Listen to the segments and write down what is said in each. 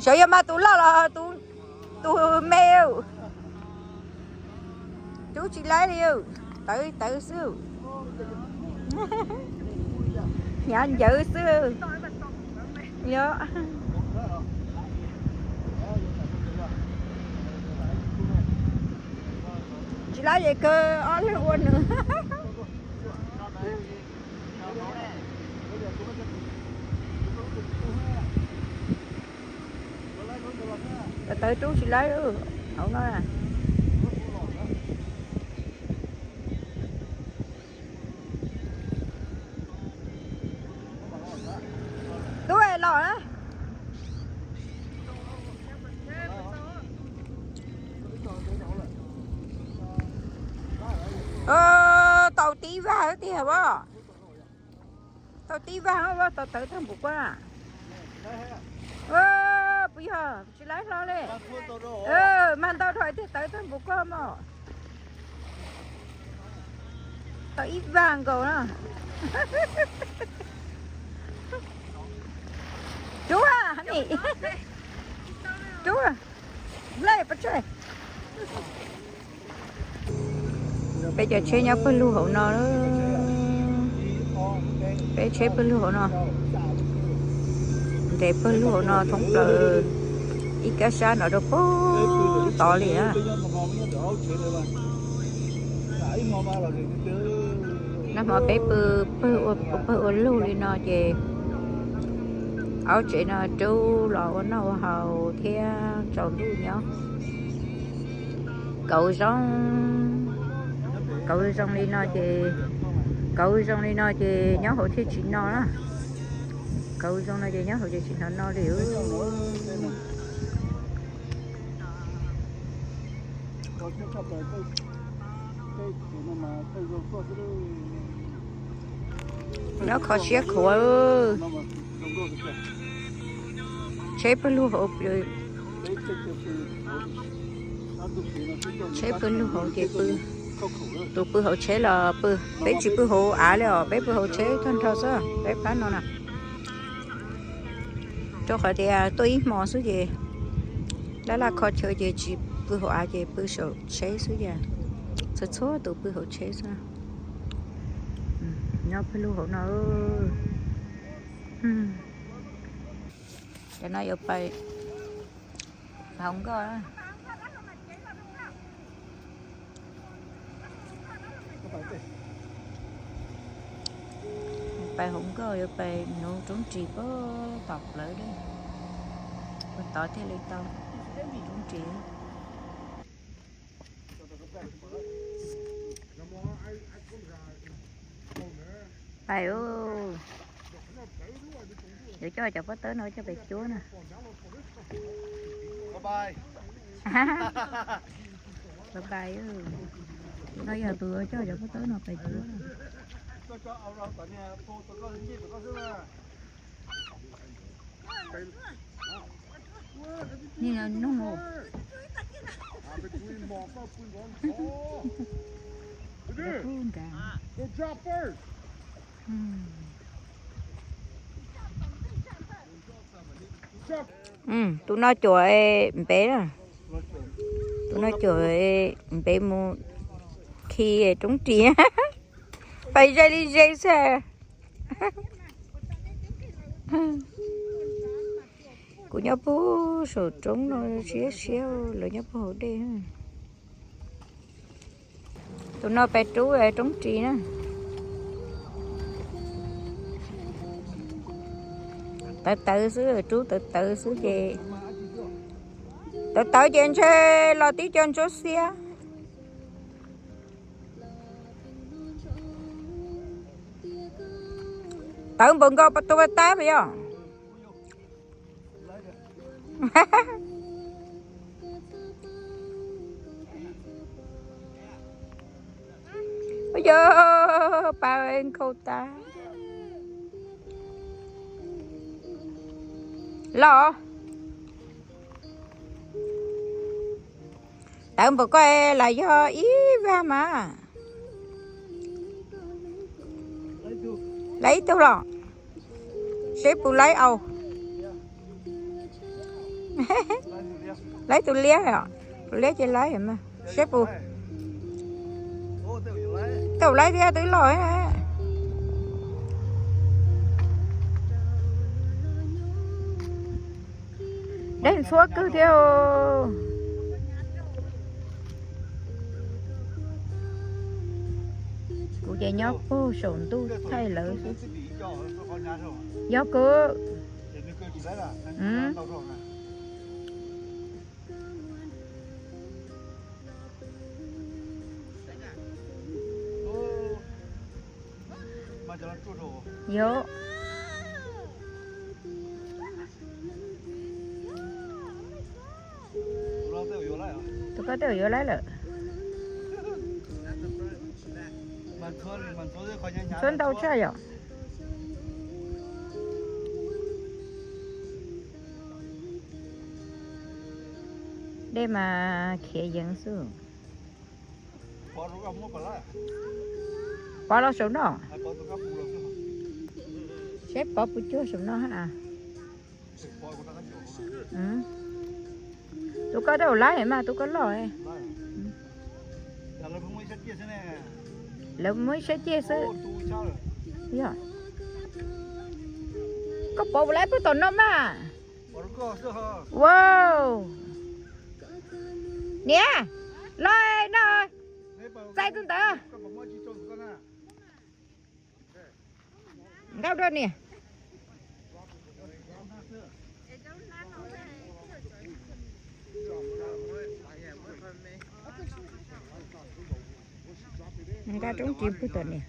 Xyov yog mas tus loj los tus me. Rub tsis laib li, tawv tawv xwb. Hnyav ncawv xwb. Yog tsis laib ces kawg ob leeg ua nws. Tawv tub tsis laib hauv no. Tub los na. Tau tib vag tiag as. Tau tib vag, tau tawv tag npaum ko. Puas yog tsis laib hlo li. Mag ntau dhau tiag, tawv tag npaum ko mog. Tau ib vag nkaus no. Rub, rub, lej pov tseg. Peb cov tsheb nyob pawg lug hauv no. Peb tsheb pawg lug hauv no. Nres pawg lug hauv no thoob plaws ib kab sab no rau pem tod li na. Nag hmo peb pw ua pawg ua lug li no ces aub tsev no rub los ua noj ua haus thiab tsaus ntuj nyob. Kauv zoo, kauv zoo li no ces, kauv zoo li no ces nyob hauv thiaj tsis no na. Kauv zoo no ces nyob hauv ces tsis hnov no li. Nyob kho siab khuav. Tsheb pawg lug hauv, tsheb pawg lug hauv ces pw. Tus pw hauv tsheb los pw, peb tsis pw hauv av li os, peb pw hauv tsheb tag nrho xwb peb pab no na. Rau qhov tias tuaj ib hmo xwb ces laj laj kho chaw ces tsis pw hauv av ces pw saum tsheb xwb ces txhua txhua tus pw hauv tsheb xwb. Nyob pawg lug hauv no. Cov no yuav pais hauv nkoj. Pais hauv nkoj yuav pais nuv roob ris puag tom plawv deb. Puag tod thiaj li tau roob ris. Pais, yuav coj cov pob tawb no coj pais cuab na. Bye bye. No yog tus coj cov pob tawb no pais cuab na. Nug. Tus no cuam npev na. Tus no cuam npev mus khi roob ris. Pais ze li ze xwb. Kuv nyob puag saum roob no siab siab, lawv nyob puag hauv dej. Tus no pais rub roob ris na. Tawv tawv xwb, rub tawv tawv xwb ces, tawv tawv ces ntshe los tib co ntsuab xiab. Tawv npaum nkaus tus pas tab puas yog? Ua yog, pas nkhaus tas. Los, tawv npaum ko los yog ib vag mas. Laib ib tug los, seb puas laib au. Laib tus liab os. Tus liab ces laib mas seb puas. Tej zaum laib thiab twb loj. Dej ntxhua kawg thiab. Kuv ces nyob puag saum ntuj thaij lawv xwb. Yog kawg. Yog. Tus koj tej zaum yuav laib lawm. Ntxhua ntau tshaj yom. Dej mas khiav yeev xwb. Pov los saum no. Seb pov puas cuag saum no ha. Tus koj tej zaum laib mas tus koj loj. Lawv muab ib sab ciaj xwb. Yog. Koj pov puas laib puag tom no mas. Wow. Niam, los no, txais tus ntawd. Nkauj dua niam. Nkauj roob ris puag tom niam.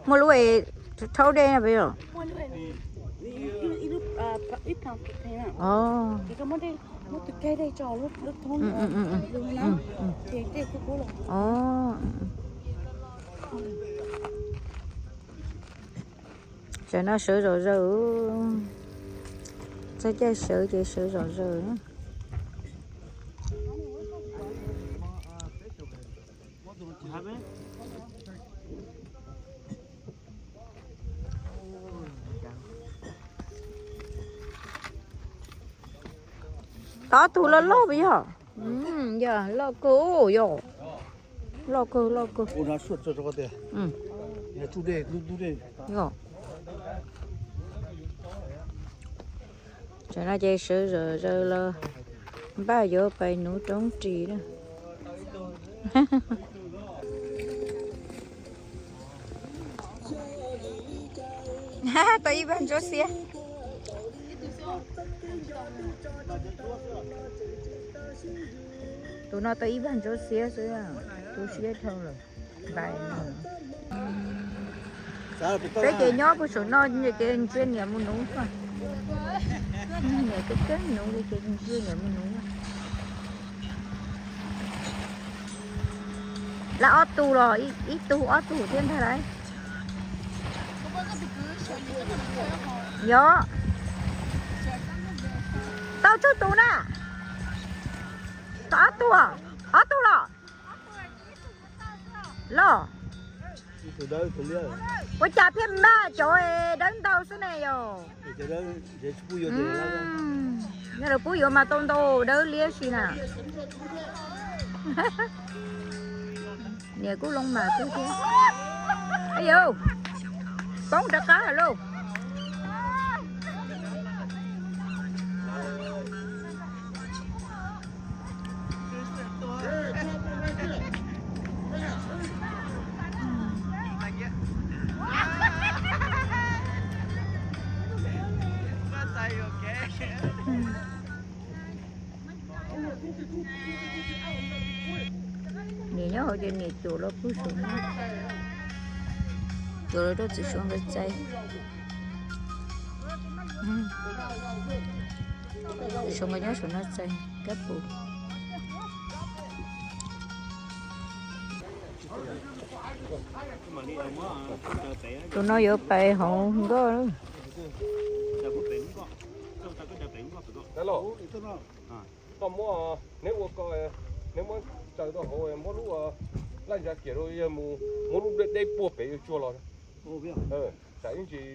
Muaj lub rhaub dej no peb yom. Tam no sawv zom zaws. Txog caij sawv ces sawv zom zaws. Ob tug loj loj puas yog? Yog loj kawg yog. Loj kawg loj kawg. Yog. Tam no ces sawv zom zaws los npaj yuav pais nuv roob ris na. Tau ib vaj ntsuab xiab. Tus no tau ib vaj ntsuab xiab xwb, tu siab dhau lawm. Peb ces nyob puag saum no ces ntsia niam mus nuv. Niam keb keb nuv li ces ntsia niam mus nuv. Lawv ob tug los, ib tug ob tug thiab ntag lauj. Yog. Tau tsawg tus na? Tau ob tug, ob tug los? Los. Ua cas pheej mag cov dawb ntau xwb ne yog? Yog lawv pub yuav mas tau ntau dawb liab si na. Niam kuj loo mas twg thiab. Yog, poob rov qab lauj. Niam nyob hauv ces niam cuam los pug saum no, cuam los rau txiv Suav nkawd txais. Txiv Suav nkawd nyob saum no txais kab pus. Tus no yuav pais hauv nkoj. Koj muab, neb ua ko, neb muab tsaws rau hauv, muab lub laj ntsa kiag rau, yog mus muab lub dej puag pem yuav tsuag los. Tsam ib ntsis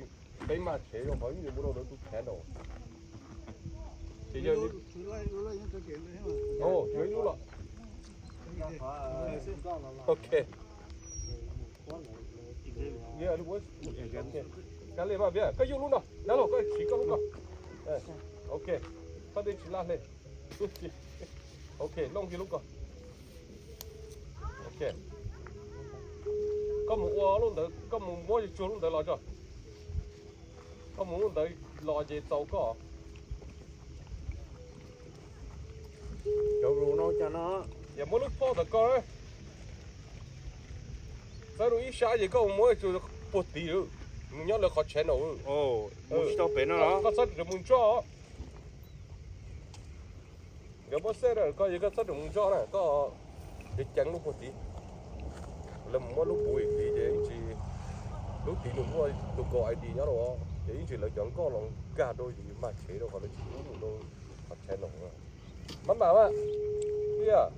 peb maj tsheb rau qhov ib ntsis mus rau tus channel. Ces yog, yuav ib lub los. Ok. Kav liam mas, koj yuj lub no, dab laug koj siv koj lub ko. Ok, koj tej tsis laj hle. Ok, looj kiag lub ko. Ok. Koj mus ua lub ntawd, koj mus muab tsuag lub ntawd los tso. Koj mus lub ntawd los ces txaus koj. Cov no cas no, yog muab lub phoj ntawd koj, txawb rau ib sab ces koj mus muab tsuag puag tid, nws nyob lawv qhov channel. Mus tsis tau pem no los? Koj txhob mus ntsoj. Nkawd muab xej rau koj, yog koj txhob mus ntsoj na, koj ceev ceev lub puag tid. Lawv mus muab lub puv tid ces ib ntsis lub tid nws muaj tus kaus ID nyob rau, ces ib ntsis lawv cov nkoj los nkag rau ces mag tsheb rau qhov lawv tsis mus rau qhov channel. Mab mam mas, tiag.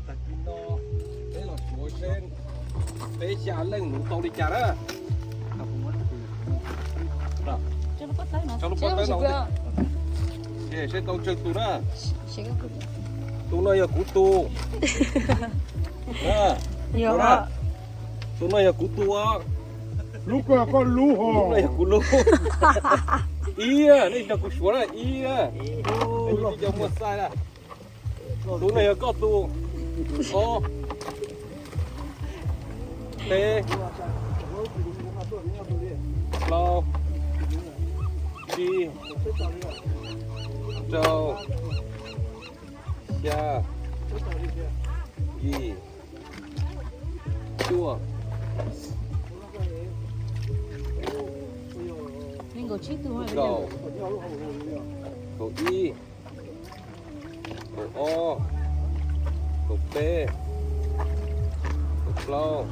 Tag kis no peb los xyuas seb peb xya leej nuv tau li cas na. Tso lub pob tawb no, seb tau tsawg tus na. Tus no yog kuv tus. Tus no yog kuv tus. Lub ko koj lub, tus no yog kuv lub. Ib, nej nrog kuv suav na, ib. Cov muaj xaij na. Tus no yog koj tus. Ob, peb, plaub, tsib, rau, xya, yim, cuaj, kaum, kaum ib, kaum ob, kaum peb, kaum plaub,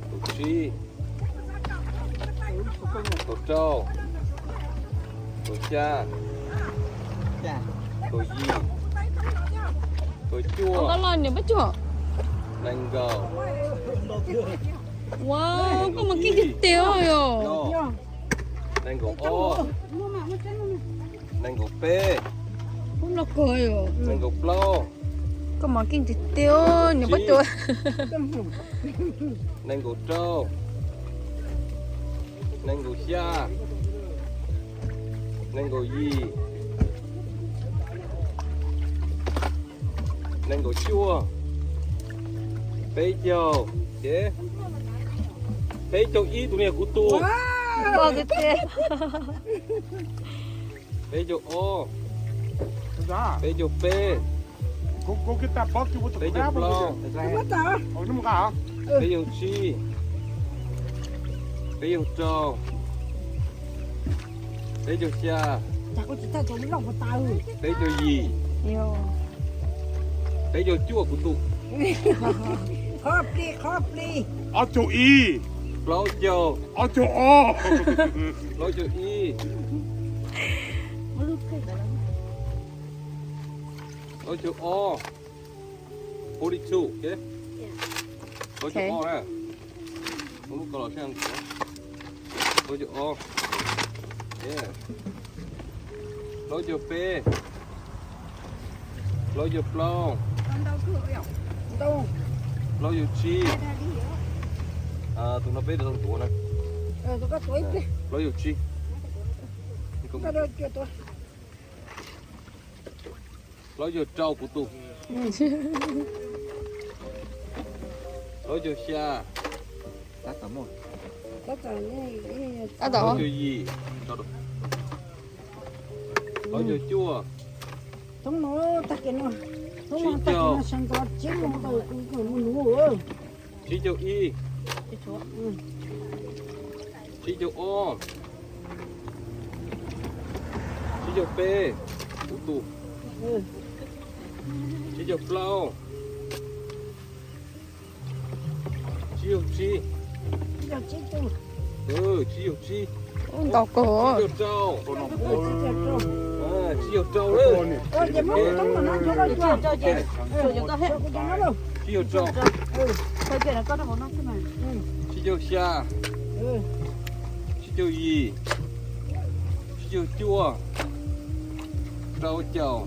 kaum tsib, kaum rau, kaum xya, kaum yim, kaum cuaj, nees nkaum. Ua, koj mas keej tiag tiag os. Nees nkaum ob, nees nkaum peb, nees nkaum plaub, koj mas keej tiag tiag os, niam pob tsuas. Nees nkaum rau, nees nkaum xya, nees nkaum yim, nees nkaum cuaj, peb caug, peb caug ib, tus no yog kuv tus. Peb caug ob, peb caug peb, peb caug plaub, peb caug tsib, peb caug rau, peb caug xya, peb caug yim, peb caug cuaj kuv tus. Ob caug ib, plaub caug, ob caug ob, plaub caug ib, plaub caug ob, forty two, plaub caug ob na, plaub caug ob, plaub caug peb, Plaub caug plaub. Plaub caug tsib. Tus no peb tau tuav na. Plaub caug tsib. Plaub caug rau kuv tus. Plaub caug xya. Plaub caug yim. Plaub caug cuaj. Tsib caug. Tsib caug ib. Tsib caug ob. Tsib caug peb. Kuv tus. Tsib caug plaub. Tsib caug tsib. Tsib caug tsib. Ntau kawg. Tsib caug rau. Tsib caug rau. Tsib caug rau. Tsib caug xya. Tsib caug yim. Tsib caug cuaj. Rau caum.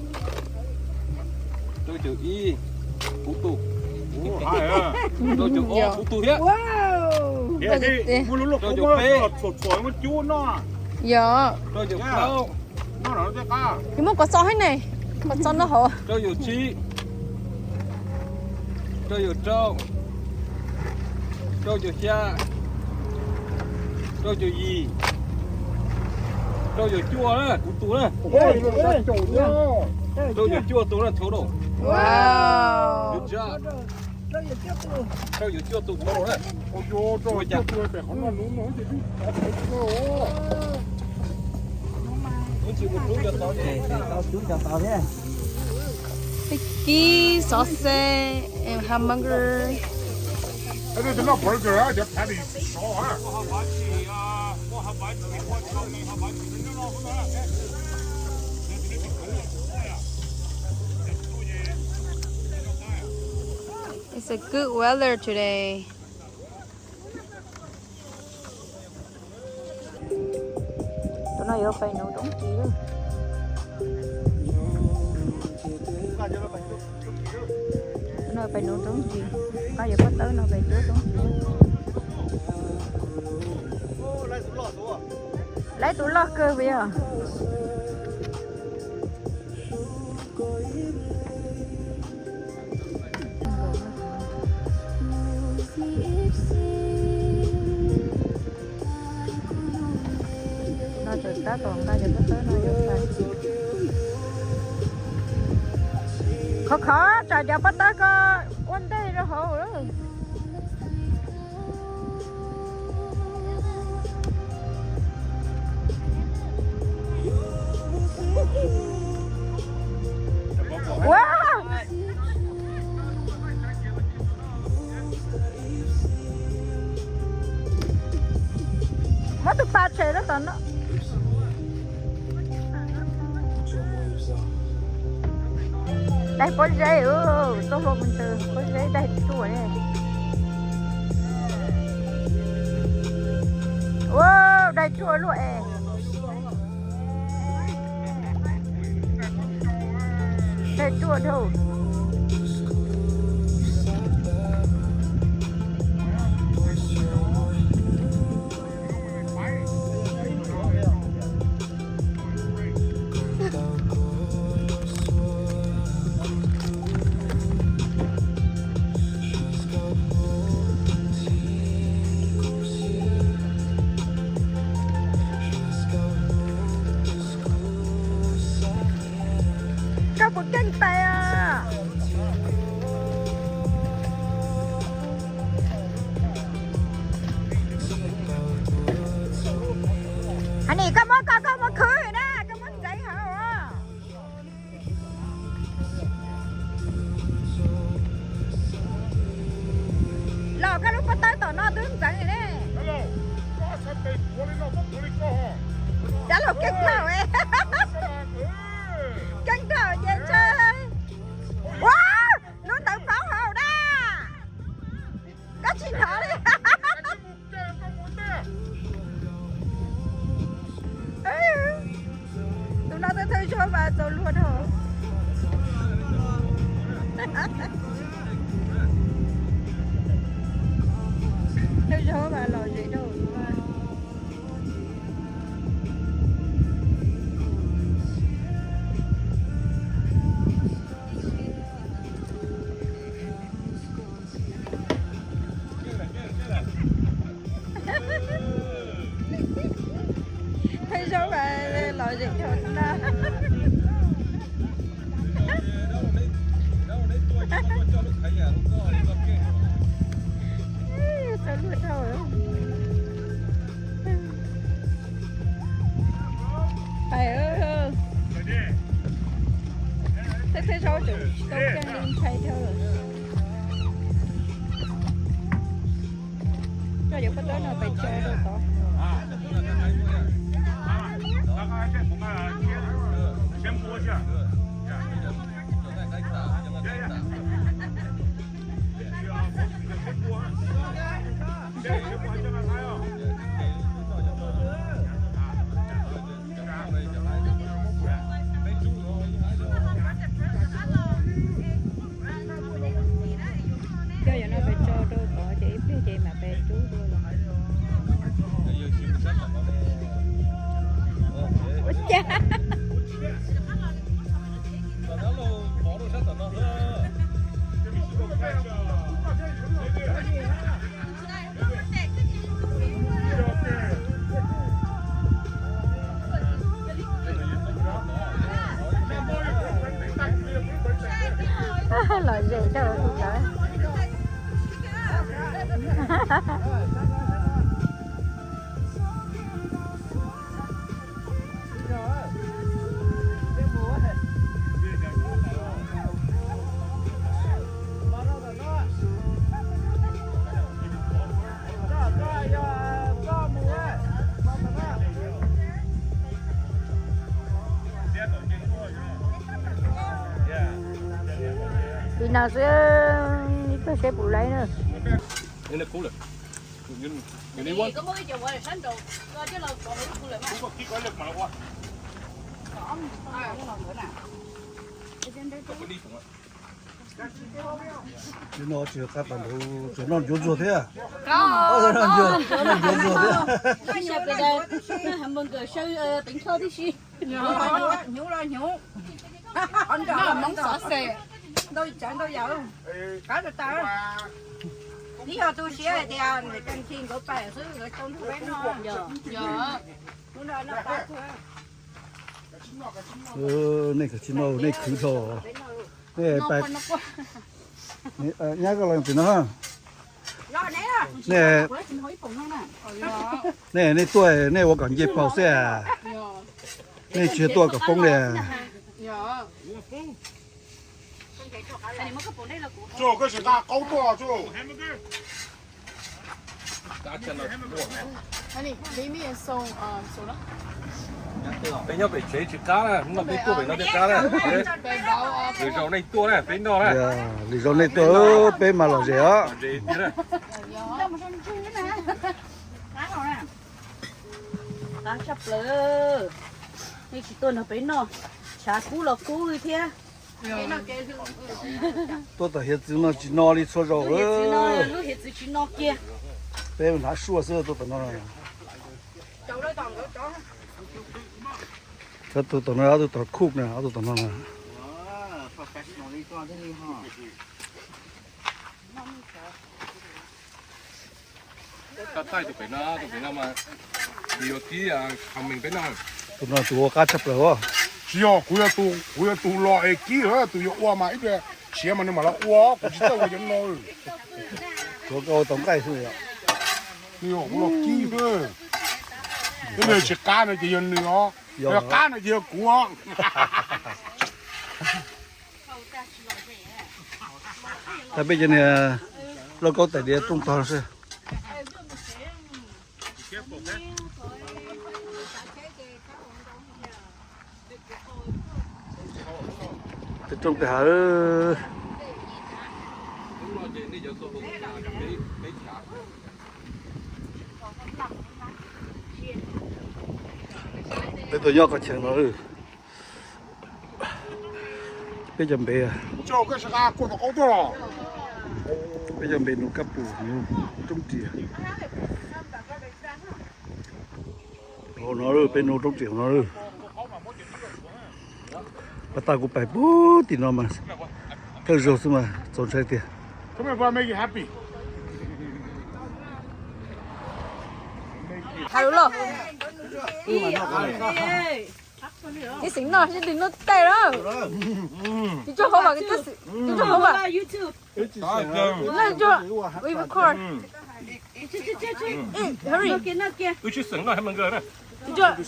Rau caum ib. Kuv tus. Rau caum ob kuv tus thiab. Rau caum peb. Yog. Rau caum plaub. Muab kov txo thiab ne. Kov txo no hauv. Rau caum tsib. Rau caum rau. Rau caum xya. Rau caum yim. Rau caum cuaj na, kuv tus na. Rau caum cuaj tus na, thauj rau. Rau caum cuaj tus na. Kib xov xev and hamburger. It's a good weather today. Tus no yuav pais nuv roob ris lawm. Tus no pais nuv roob ris, nqa yawg pob tawb no pais cuab roob ris. Lawv tus loj kawg puas yog? No txawm tab tom nqa cov pob tawb no yuav pais. Khov khov tsam cov pob tawb ko ua ntej rau hauv lawm. Ua, muab tus pas tshem rau tom no. Daig pob zeb, txoj hlua mus ntawd pob zeb daig ruaj li. Ua, daig ruaj luaj es. Daig ruaj dhau. Koj puas keej pais os? Hais nim koj muab koj, koj muab khwb na, koj muab ntxeev hauv. Los koj lub pob tawb tom no twb ntxeev ne. Cov laus keej plaub, keej plaub ces ntshe. Ua, lub ntawd paub hauv na. Koj tsis hnov li. Tus no twb thawj zaug mas txaus luag dhau. Zaub mas lom zem dhau. Thaj zaub mas lom zem dhau na. Txog luaj dhau. Pais, thaj zaub tseem tau keej li ntshai dhau lawm. Coj yuav koj tab no pais tso rau tod. Coj yuav no pais tso rau tod ces ib pliag ces mam pais rub dua los. Ua cas? Lom zem dhau tus cawv. Li no xwb, ib pliag seb puas laib na. Li no tsis qab tas npaum, tseem noj ncuav ntsuag thiab. Noj ncuav ntsuag thiab. Hmoob los hnyuv, qhov nrog Hmoob xov xwm, ntau tsav ntau yam, qab tas tas. Twb yog tu siab hais tias niam Tee Thi nkawd pais xwb nkawd tau nrog peb noj. Nej kav tsij noj, nej khwv dhau. Nej pais, nyab koj los tim no. Nej, nej, nej tuaj nej ua kom nce paus xwb a. Nej tsis tuaj kom poob li. Peb nyob pem tsev tsis qab na, hnub no peb tuaj pem no thiaj qab na. Lwm zaus nej tuaj na, peb noj na. Lwm zaus nej tuaj, peb mas lom zem os. Qab tshaj plaws. Nej tsis tuaj nrog peb noj, tshav kub los kub thiab. Tuaj tom hiav txwv no tsis no li txhua zaus. Lub hiav txwv tsis no kiag. Peb hnav suaj xwb tuaj tom no. Ob tug tom no, ob tug tom khuj na, ob tug tom no na. Tus pem no, tus pem no mas, tus yuav kib, qhov mees peb noj. Tus no tus ua qab tshaj plaws os. Tsis yog, kuv yog tus los es kib, tus yuav ua mas ib pliag siav mas nws mam los ua, kuv tsis txawj ua cov no. Tuav koj ua tau nqaij xwb yom. Nws los kib xwb. Ib pliag tsis qab no ces yog nws os. Yog qab no ces yog kuv os. Tag peb cov niag lauj kaub tais diav rooj tog xwb. Tej rooj tej hav. Peb tuaj nyob qhov chaw no. Peb cov npe. Peb cov npe nuv kab pum, nuv roob ris. Hauv no, peb nuv roob ris hauv no. Pas tas kuv pais puag tim no mas thawj zaug xwb mas txaus ntshai tiag. Tsis xeem noj, tsis noj tej lawm. Tsis tso hauv mas, tsis tso hauv mas. Record. Hurry. Tsis tso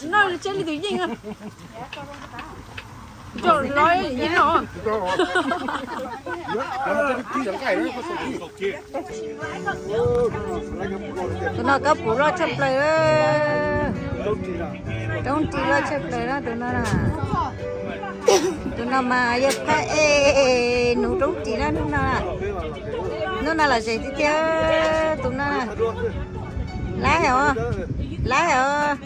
noj, tseb li tus yeej na. Tso los yeej no. Tus no kab pum loj tshaj plaws. Roob ris loj tshaj plaws na tus no na. Tus no mas yog phab ej nuv roob ris na hnub no. Hnub no lom zem tiag tiag tus no. Lab os, lab os.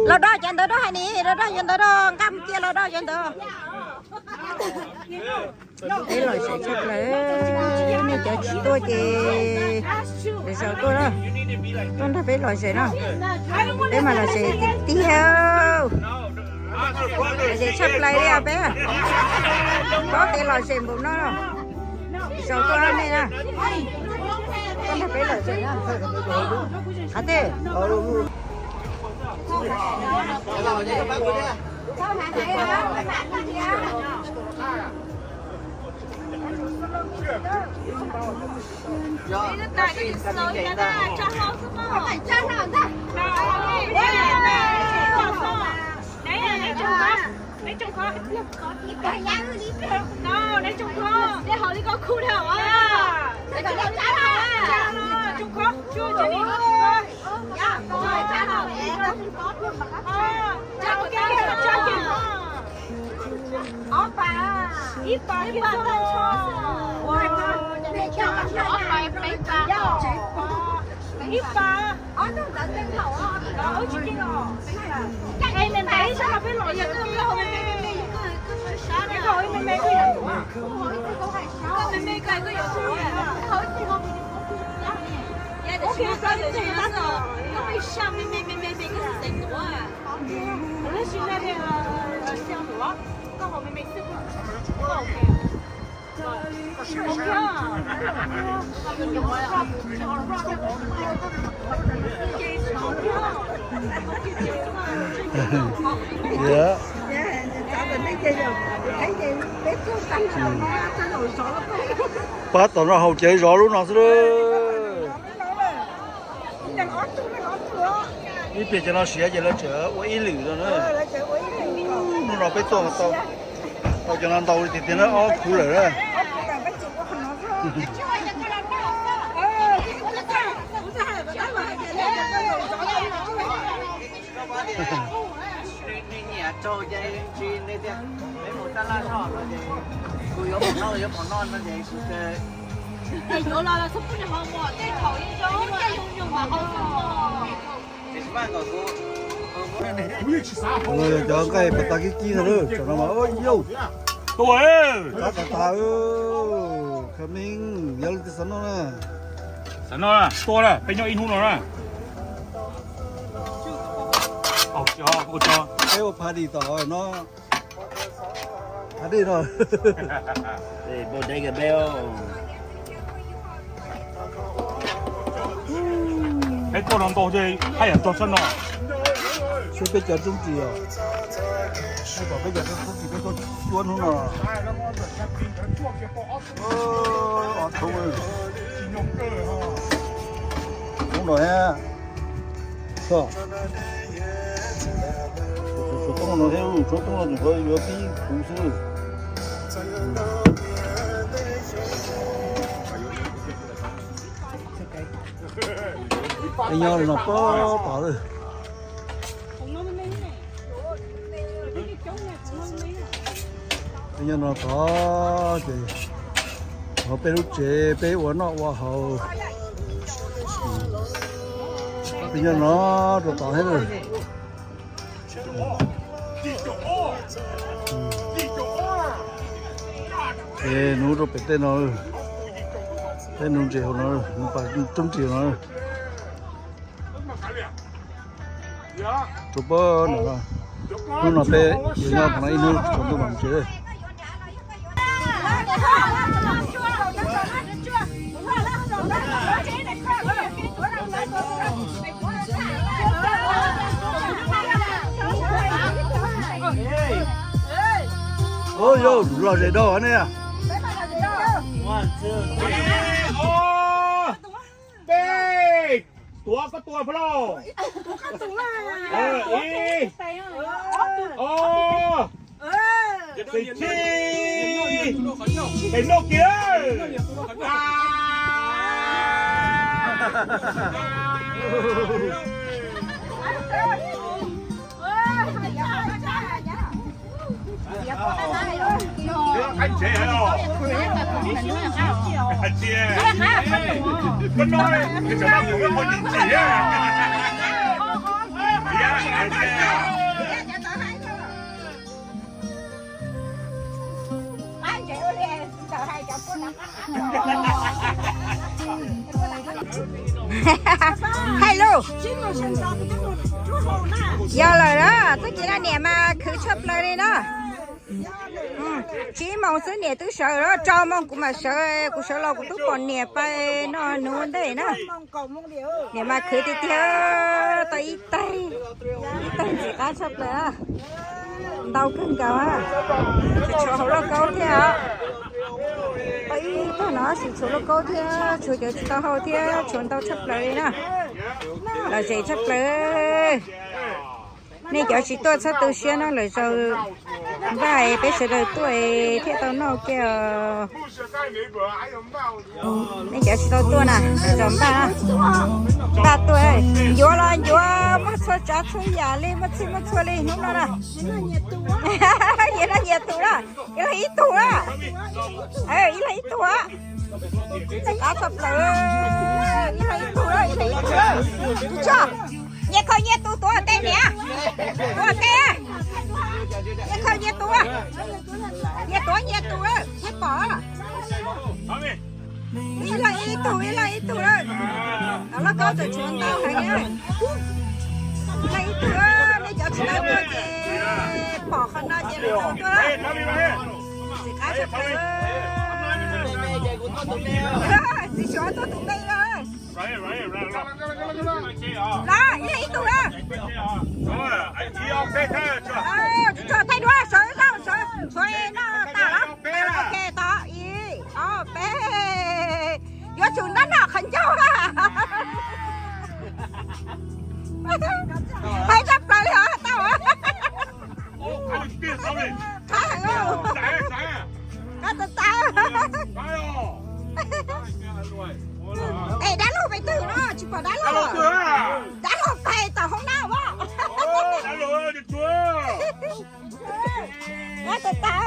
Los do cov ntawd do hais ni, los do cov ntawd do, nqa mus cia los do cov ntawd. Peb lom zem tshaj plaws, nej cov tsis tuaj ces zaum tuaj na, tuaj nrog peb lom zem no. Peb mas lom zem tiag tiag, lom zem tshaj plaws li os peb. Paub tias lom zem npaum no, zaum tuaj nej na, tuaj nrog peb lom zem na. Qhov twg? Ob phav, ib phav, ib phav, ob phav, peb phav, ib phav. Es me me ib sab no peb los, me me, me me, me me, koj me me, koj yuav tus, koj me me, me me, koj xav tuav. Pab tom no haus cawv zov lub no xwb lawm. Ib pliag cov no siav ces lawv tseem ua ib lwm no na. Hnub no peb tuaj tau, tau cov no ntau li tiag tiag na, ob khub lawm na. Nyiam raug ces tsis li tias peb mus tab laj zog no ces kuv yuav pom noj yuav pom noj no ces kuv yuav los los xub pub nws ho mus tej thaum yeej zoo, yeej zoo mas ho xub mus. Cov nqaij pas tas kib kib no, tsam no mas yau, tua, tas tas, khawv meej, yog leej twg xav noj na. Xav noj tua na, peb nyob ib hnub no na. Peb ua party tom no. Party no. Peb tuaj no ntau ces haj yam nrog tshaj no. Seb peb cov roob ris os. Peb cov roob ris peb tuaj cuab hnub no. Ob thoob, thoob no thiab. Tshuav toob no thiab, tshuav toob no tseem yuav tib kuv xwb. Peb nyob no pab tod lawm. Peb nyob no tod ces, no peb lub tsev peb ua noj ua haus. Peb nyob no rau tod thiab lawm. Es nuv rau pem tej no, tej nuv ntses hauv no, nuv pas roob ntses no. Rau pab no, hnub no peb yuav nyob qhov no ib hnub tsaus ntuj mam mus tsev. Ub, yog lom zem dua ne. Peb, tuav koj tua pab lauj. Ib, ob, peb, tsib, peb, noj kiag. Hello. Yog lawm na, txoj kev no niam mas khwv tshaj plaws li na. Tsib moos xwb niam twb sawv, rau moos kuv mam sawv, kuv sawv los kuv twb pom niam pais noj nuv ua ntej na. Niam mas khwv tiag tiag, tau ib tag, ib tag ntxim qab tshaj plaws. Ntau kawg nkaus, tshuav hauv lauj kaub thiab. Tau ib tag no sim tshuav lauj kaub thiab, tshuav cov tsis tau hau thiab, tshuav ntau tshaj plaws li na. Lom zem tshaj plaws. Nej cov tsis tuaj txhob tu siab na, lwm zaus npaj peb sawv daws tuaj thiaj tau noj kiag os. Nej cov tsis tau tuaj na, lwm zaus npaj, npaj tuaj. Ncuav los ncuav, muaj txhua tsav txhua yam li, muaj txhij muaj txhua li hnub no na. Nyias noj nyias tus na, ib leeg ib tug na. Ib leeg ib tug. Qab tshaj plaws, ib leeg ib tug, ib leeg ib tug. Nyias khaws nyias tus tuav tej niam, tuav tej. Nyias khaws nyias tus, nyias tuav nyias tus thiaj pom. Ib leeg ib tug, ib leeg ib tug. Cov lauj kaub tseem tshuav ntau heev. Ib leeg ib tug, nej cov tsis tau tuaj ces pom qhov no ces lawv tau tuaj. Txiv qab tshaj plaws. Txiv Suav tuaj tus me lawm. Los, ib leeg ib tug na. Tso thaij duab, sawv zaum, sawv, sawv no tas los, ok, tau, ib, ob, peb. Yuav tsum ntab noj qhov ncauj. Hais tshaj plaws li os, tau. Qab heev, qab tas tas. Es dab laug pem twg no, tsis pom dab laug. Dab laug pais tom hoob nab os. Qab tas tas.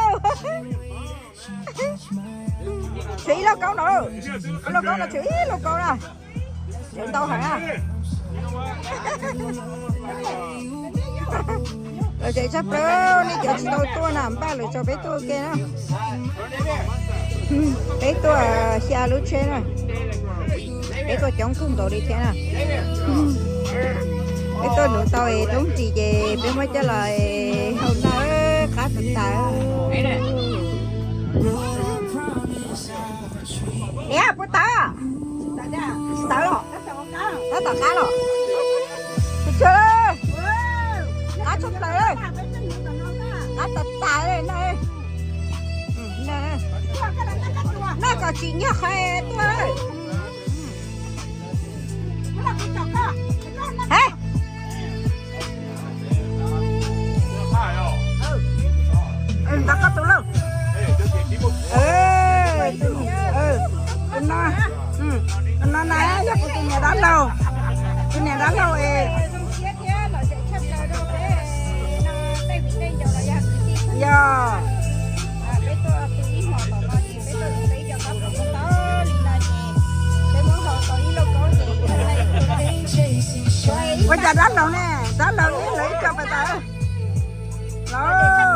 Tshuav ib lauj kaub no, lauj kaub no tshuav ib lauj kaub na. Tshuav ntau heev na. Lom zem tshaj plaws, nej cov tsis tau tuaj na npaj lwm zaus peb tuaj ua ke na. Peb tuaj xya lub tsheb na. Peb tuaj coob kawg nkaus li thiab na. Peb tuaj nuv tau es roob ris ces peb muab coj los hau na, qab tas tas. Niam, puas tawv? Tsis tawv los? Tab tom qab los? Tsis tshua, qab tshaj plaws, qab tas tas na. Noj kom tsim nyog qhov tuaj. Ntawd koj tus lauj. Tus no, tus no na yog kuv tus niam dab laug, tus niam dab laug es. Yog. Ua cas dab laug ne, dab laug ib leeg ib co pais tas. Lauj,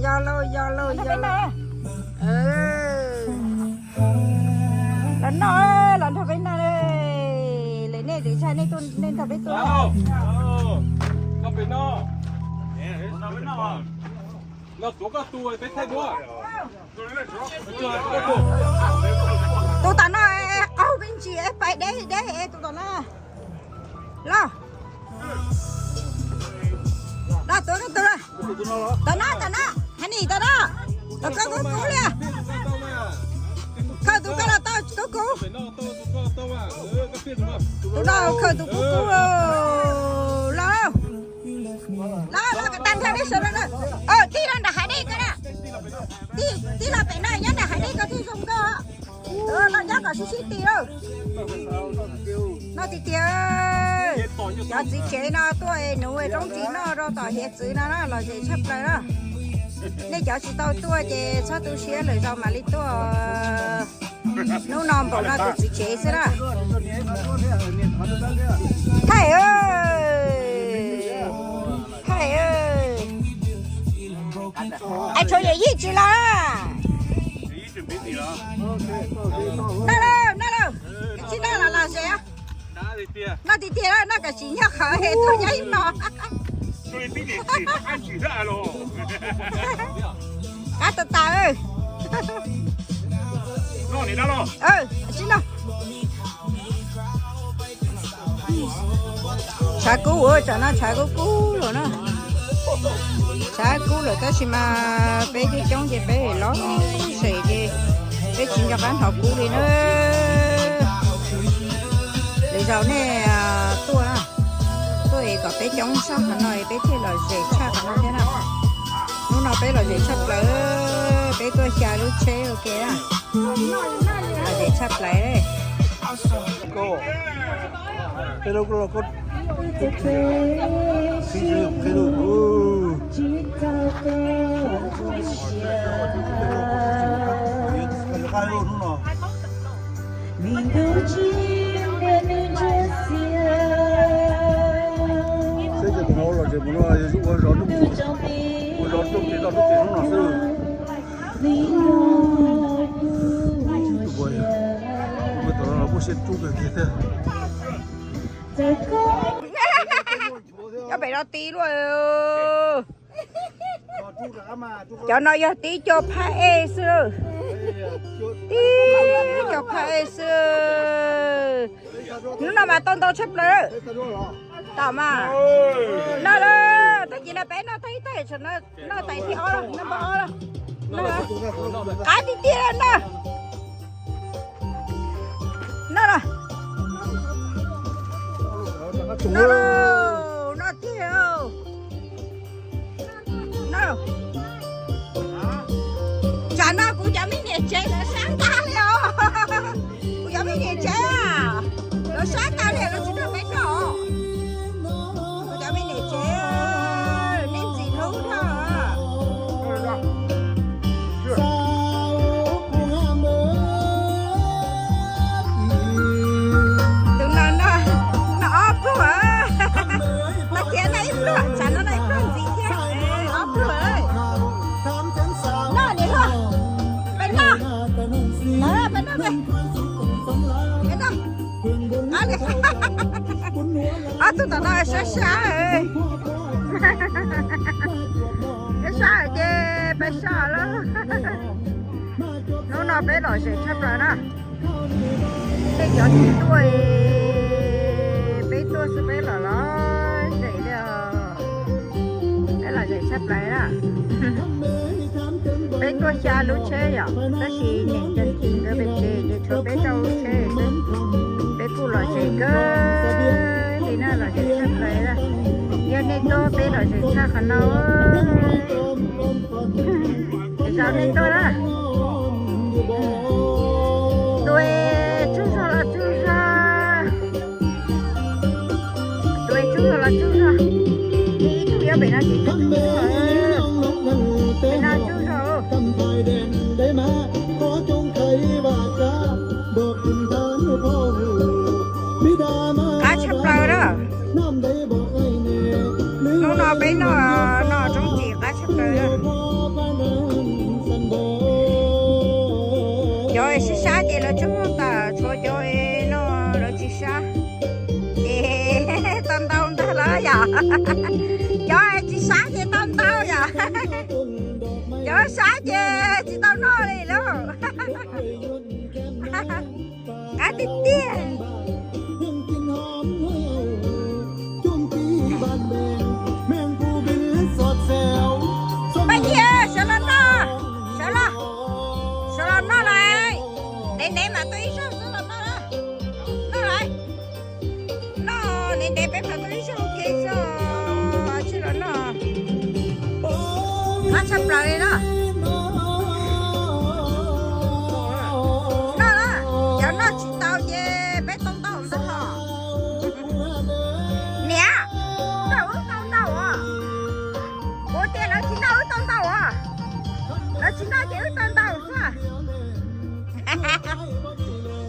yog lauj, Los nrog peb noj, los nrog peb noj, lawv nej tsis ntshai nej tuaj, nej nrog peb tuaj. Tus tom no qaug peb ntsis, pais deb deb tus tom no. Los, los tuav koj tus, tom no, tom no, hais nim tom no, tom koj kub kub li. Khaws tus koj los tau kub kub. Tus no khaws tus kub kub. Los, los, los kom tag nrho nej sawv daws na. Tij los nram hav dej koj na. Tij, tij los pem no, nyob nram hav dej koj thiaj zoo nkauj. Los nyob kom sib sib ti lauj. Noj tiag tiag. Cov txiv tsev no tuaj es nuv roob ris noj rau tom hiav txwv no na, lom zem tshaj plaws na. Nej cov tsis tau tuaj ces txhob tu siab, lwm zaus mam li tuaj. Hnub no npaum no tus txiv tsev xwb na. Thaij, thaij, es tshuav yawm yij tsis los? Noj lauj, noj lauj. Tsis noj los lom zem. Noj tiag tiag, noj kom tsim nyog qhov es tuaj nyob ib hmos. Qab tas tas. Sib noj. Tshav kub ua tsam no tshav kub kub lawm na. Tshav kub lawm tab sis mas peb coob coob ces peb lom zem ces peb tsis nco qab hnov kub li na. Lwm zaus nej tuaj, tuaj es kom peb coob tshaj qhov no es peb thiaj lom zem tshaj qhov no thiab na. Hnub no peb lom zem tshaj plaws, peb tuaj xya lub tsheb ua ke na. Lom zem tshaj plaws. Seb cov tus no lom zem mus no yog ua zov rooj, ua zov rooj ces toj rooj ces hnub no xwb. Tus puas yog, tus puas tom no los muaj siab rub kawg kiag thiab. Nyob pem no tib luaj. Cov no yog tib co phaj ej xwb. Tib co phaj ej xwb. Hnub no mas tau ntau tshaj plaws. Tom mas. Noj lawm, tag kis no peb noj tag ib tag, noj tais thib ob, noj npaj ob. Qab tiag tiag no. Noj los. Noj los, noj tiag. Noj. Tsam no kuv cov me niam tsev lawv sab tag li os. Kuv cov me niam tsev lawv sab tag li, lawv tsis nrog peb noj. Kuv cov me niam tsev, nej ntxim hlub dhau. Tus no noj ob pluag, tag kis noj ib pluag, tsam no noj ib pluag ntxiv thiab, ob pluag. Noj niam hluas, peb noj, peb noj, peb noj. Ob tug tom no sab sab, sab sab ces peb sab lawm. Hnub no peb lom zem tshaj plaws na. Tej cov tsis tuaj, peb tuaj xwb peb los lom zem li os. Peb lom zem tshaj plaws na. Peb tuaj xya lub tsheb yom, tab sis niam Cees Chim nkawd pem tsev ces tshuav peb rau lub tsheb xwb. Peb kuj lom zem kawg li na, lom zem tshaj plaws na. Yog nej tuaj peb lom zem tshaj qhov no. Zaum nej tuaj na. Tus tsaug zog los tsaug zog. Tus tsaug zog los tsaug zog. Ib tug yuav pem no ces tsaug zog. Pem no tsaug zog. Qab tshaj plaws na. Hnub no peb noj, noj roob ris qab tshaj plaws na. Sab ces lawv tsuas muaj tas tshuav cov no lawv tsis sab ces tau ntau ntag lawm yom. Cov tsis sab ces tau ntau yom. Cov sab ces tsis tau noj li lauj. Qab tiag tiag. Paj Yig, sawv los noj, sawv los, sawv los noj lauj. Ntev ntev mas tuaj ib zaug xwb los noj lauj. Noj lauj. Noj ntev ntev peb mas tuaj ib zaug thiab ib zaug, sawv los noj. Qab tshaj plaws li na. Noj na, cov noj tsis tau ces peb tau ntau ntag hos. Niam, noj wb tau ntau os. Kuv tias lawv tsis noj wb tau ntau os. Lawv tsis noj ces wb tau ntau xwb.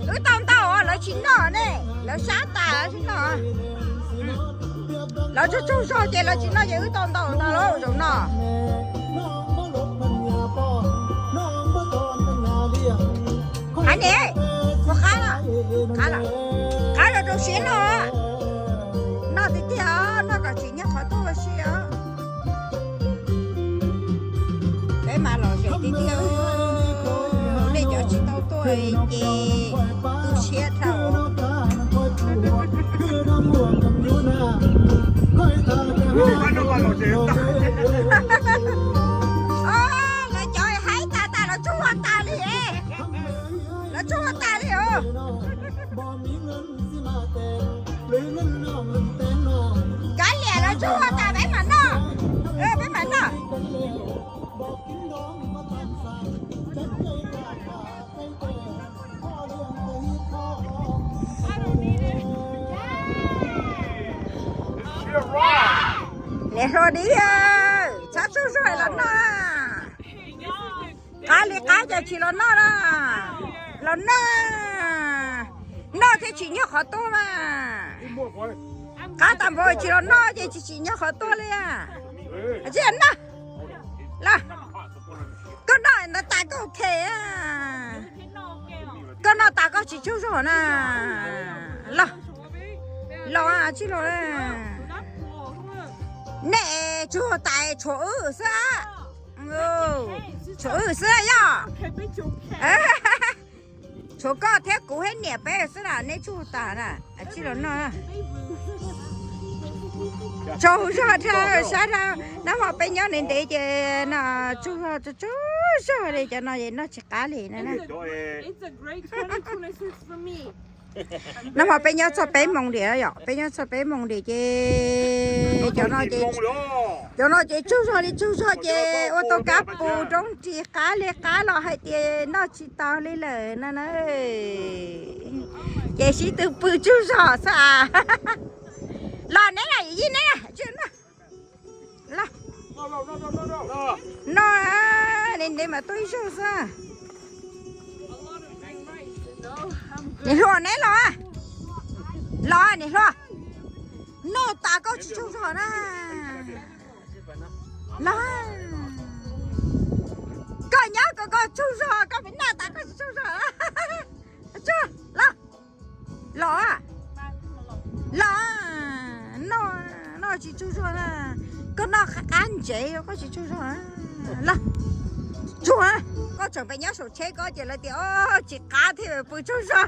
Wb tau ntau os, lawv tsis noj ne, lawv sab tas lawv tsis noj. Lawv tsaug tsaug zog ces lawv tsis noj ces wb tau ntau ntau lauj zaum no. Qab ne, ua qab, qab los rau siab noj. Noj tiag tiag, noj kom tsim nyog qhov tuaj ua si os. Peb mas los zaum tiag tiag, nej cov tsis tau tuaj ces tu siab dhau. Lawv cov haib tas tas lawv tsuag tas li, lawv tsuag tas li os. Kav liam lawv tsuag tas peb mam noj, peb mam noj. Niam hluas dib, txhob tsaug zog los noj. Qab li qab ces tsis los noj na. Los noj, noj thiaj tsim nyog qhov tuaj mas. Qab tas npaum tsis los noj ces tsis tsim nyog qhov tuaj li. Tsis noj, los, koj noj ntawd tas koj ua ke. Koj noj tas koj tsis tsaug zog na. Los, los tsis los. Nej tsuag tas tshuav wb xwb. Tshuav wb xwb yog. Tshuav koj thiab kuv thiab niam peb xwb na, neb tsuag tas na. Tsis los noj. Tsaug zog dhau, sab dhau. Nab hmo peb nyob ntev ntev ces no tsaug zog, tsaug zog li cov no es noj tsis qab li na. Nab hmo peb nyob txog peb moos dim yom, peb nyob txog peb moos dim ces cov no ces, cov no ces tsaug zog li tsaug zog ces ua tau kab pus roob ris qab li qab los hais tias noj tsis tau li lawm no na. Ces sib tw pw tsaug zog xwb as. Los neb na, yij neb na. Los, noj, ntev ntev mas tuaj ib zaug xwb. Niam hluas neb los, los niam hluas. Noj tas koj tsis tsaug zog na. Los, koj nyob kom koj tsaug zog, koj pem noj tas koj tsis tsaug zog. Tsuag, los, los, los, noj, noj tsis tsaug zog na. Koj noj qab ntsev koj tsis tsaug zog. Los, tsuag, koj tseem pem nyob saum tsheb koj ces lawv tias tsis qab thiaj pw tsaug zog.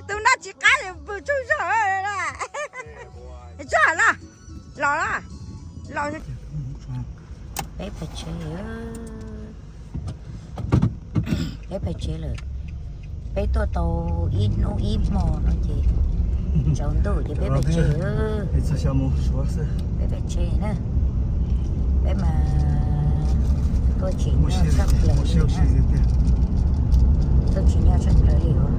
Tus noj tsis qab pw tsaug zog. Tsuag, los, los, los. Peb pais tsev, peb pais tsev lawm. Peb tuaj tau ib hnub ib hmo no ces tsaus ntuj ces peb pais tsev. Peb pais tsev na. Peb mas tuaj tsim nyog tshaj plaws li, tuaj tsim nyog tshaj plaws li os.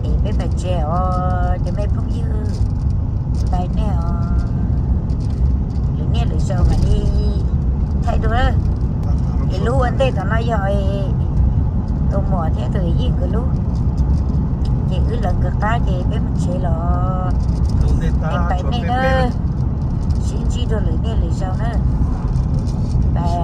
Es peb pais tsev os cov me phooj ywg, ntais nej os. Lwm niaj lwm zaus mam li thaij dua. Es lub ua ntej tom no yog tus muam thiab tus yij nkawd lub. Ces wb lawv nkawd qab ces peb mus tsev los, es ntais nej na. Sib ntsib dua lwm niaj lwm zaus na. Pais